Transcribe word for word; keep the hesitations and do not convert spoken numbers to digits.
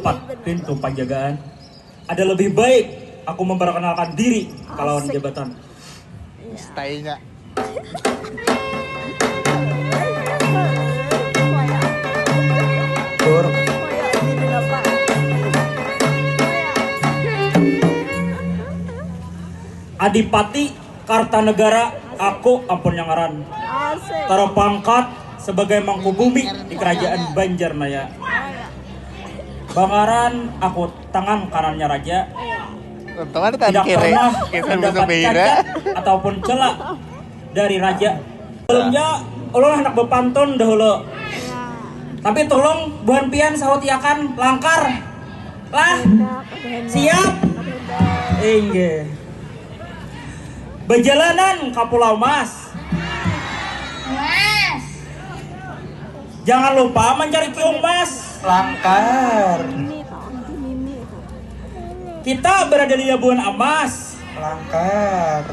Empat pintu penjagaan. Ada lebih baik aku memperkenalkan diri kalau lawan jabatan. Tainya. Dur. Adipati Kartanegara, aku ampun yang ngaran. Asik. Terpangkat sebagai mangku bumi di kerajaan Banjarnaya. Bangaran aku tangan kanannya raja. Untung ada tangan Tidak kiri. pernah Kita bisa mendapat beda. cacat ataupun cela dari raja. Sebelumnya, ulun hendak bepantun dahulu. Tapi tolong buhan pian sahutiakan langkar. Lah, siap? Inggih. Bejalanan ka Pulau Mas. Jangan lupa mencari kiung mas. Langkar. Kita berada di Labuan Amas. Langkar.